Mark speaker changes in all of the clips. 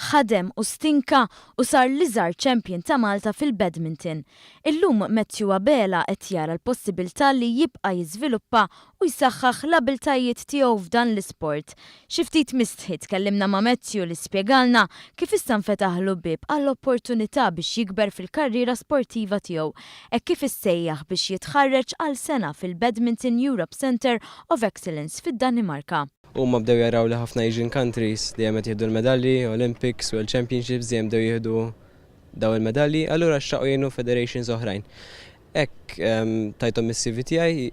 Speaker 1: Ħadem u stinka u sar l-iżgħar champion ta' Malta fil-badminton. Illum Matthew Abela qed jara l-possibiltà li jibqa' jiżviluppa u jsaħħaħ l-abiltajiet tiegħu f'dan l-isport. Xi ftit mistħi tkellimna ma' Matthew li spjegalna kif issa nfetaħlu bieb għall-opportunità biex jikber fil-karriera sportiva tiegħu hekk kif issejjaħ biex jitħarreġ għal sena fil-Badminton Europe Centre of Excellence fid-Danimarka.
Speaker 2: Huma bdew jaraw li ħafna Asian countries dejjem qed jieħdu l-medalji, Olympics, World Championships dejjem bdew jieħdu daw il-medalji, allura xtaqu jgħinu federations oħrajn. Hekk tajthom is-CV tiegħi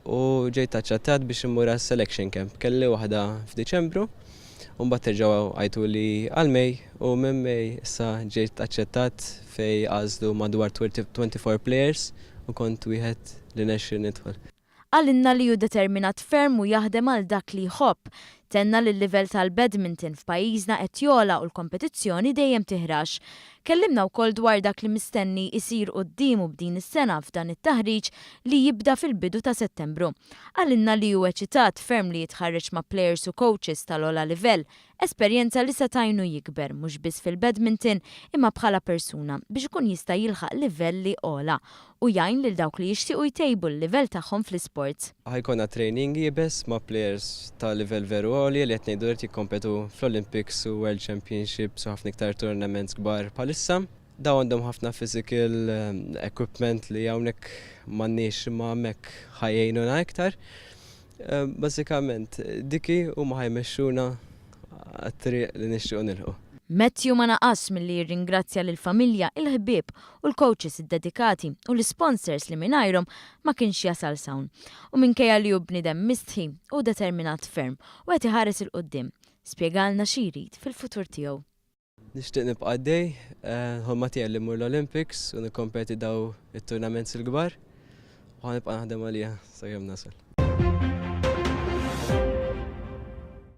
Speaker 2: u ġejt aċċettat biex immur għas-selection camp. Kelli waħda f'Diċembru u mbagħad terġgħu għajtuli għal May u minn May issa ġejt aċċettat fejn għażlu madwar 24 players u kont wieħed li nexxieli nidħol.
Speaker 1: Qalilna li hu determinat ferm u jaħdem għal dak li jħobb. Tenna li l-livell tal-badminton f'pajjiżna qed jogħla u l-kompetizzjoni dejjem tiħrax. Kellimna wkoll dwar dak li mistenni jsir quddiemu b'din is-sena f'dan it-taħriġ li jibda fil-bidu ta' Settembru. Qalilna li hu eċitat ferm li jitħarreġ ma' plejers u coaches tal-ogħla livell Esperjenza li se tgħinu jikber mhux biss fil-badminton imma bħala persuna biex ikun jista' jilħaq livelli ogħla u jgħin lil dawk li jixtiequ jtejbu l-livell tagħhom fl-isports.
Speaker 2: Ħa jkollna training iebes ma' players ta' livell veru għoli li qed ngħidu qed jikkompetu fl-Olympics u World Championships u ħafna iktar tournaments kbar bħalissa. Dawn għandhom ħafna physical equipment li hawnhekk m'għandniex imma hemmhekk ħa jgħinuna iktar. Bażikament dik hi, huma ħa jmexxuna għat-triq li nixtiequ nilħqu.
Speaker 1: Matthew ma naqasx milli jirringrazzja lill-familja, il-ħbieb u l-coaches iddedikati u l-isponsors li mingħajrhom ma kienx jasal s'hawn. U minkejja li hu bniedem mistħi, hu determinat ferm u qed iħares 'il quddiem. Spjegalna xi jrid fil-futur tiegħu.
Speaker 2: Nixtieq nibqa' għaddej, ħolma tiegħi li mmur l-Olympics u nikkompeti daw it-tournaments il-kbar u ħa nibqa' naħdem għaliha sakemm nasal.